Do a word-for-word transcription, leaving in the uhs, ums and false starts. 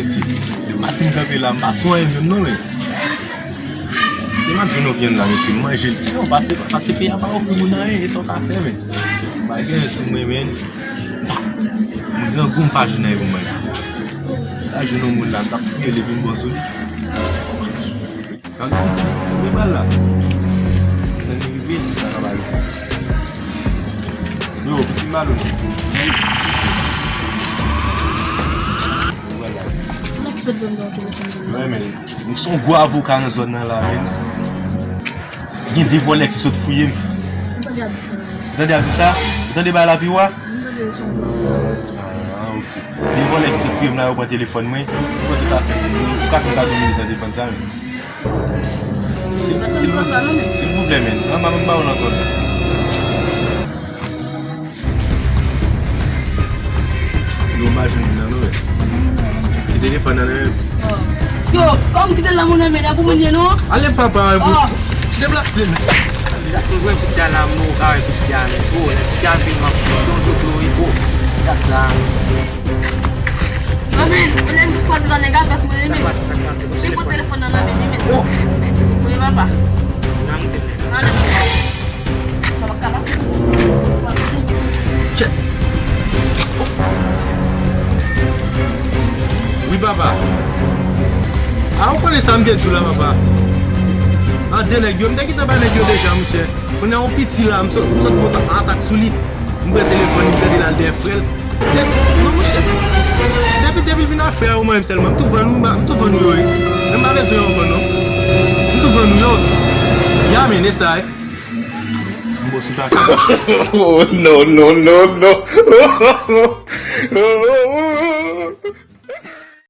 Mesye, m pa fin kanpe la, m pa sonje menm non, men. Demen m ap jwenn yon vyann la, mesye, m manje l. Non, pase, pase peyi a pa ofri moun anyen, e sa w ka fè, men. M pa gen sou mwen, men. M pa, m grangou, m pa jwenn anyen pou manje. M ta jwenn yon moun la, m t ap fouye li vin bò sou li. Gade piti, kote pral la? Lè li rive, li pa ka ba yo. Yo, piti malon. Wè, men, nou se yon gwo avoka nan zòn nan la, men. Gen de vòlè ki sot fouye m. Ou tande ap di sa? Ou tande ap di sa? Ou tande bagay la pi wa? M tande yo se yon gwo avoka. Ah, ok. De vòlè ki sot fouye m la, yo pran telefòn mwen. Ou konn tout afè. Ou ka konn kado minit nan telefòn sa, men. Silvouplè, men. Anba menm ba w nan kò. Yo pa jwenn moun nan, non, men. Ki telefòn nan, men. Yo, kòm ki telefòn nan, men, nan pou moun ye, non? Ale, papa, men. Deplase, men. Mwen wè piti a la, mwen ka wè piti a, men. Oh, lè piti a vin, m ap fouti yon zoklo, wi, oh. Gad sa. Anmwey, ou lè m tout kote nan nèg a fè pou mwen, men. Li pran telefòn nan nan men li, men. Oh. Voye papa. Nan moute nèg la. Nan moute nèg la. Sa pa ka pase. Tchè. Wi, papa. A, ou konnen sa m te di w la, papa. An de nèg yo, m te gentan bay nèg yo deja, monchè. Kounye a yon piti la, m sot, m sot fè yon atak sou li. M pran telefòn li, m tande l al dèyè frè l. De, non, monchè. Depi, depi l vin ak frè a, ou mwen menm sèlman. M tou vann ou, m tou vann ou yo, wi. Men m pa bezwen yo ankò, non. M tou vann ou yo. Ya, men, e sa, wi. M bò sou kaka. Oh, no, no, no, no.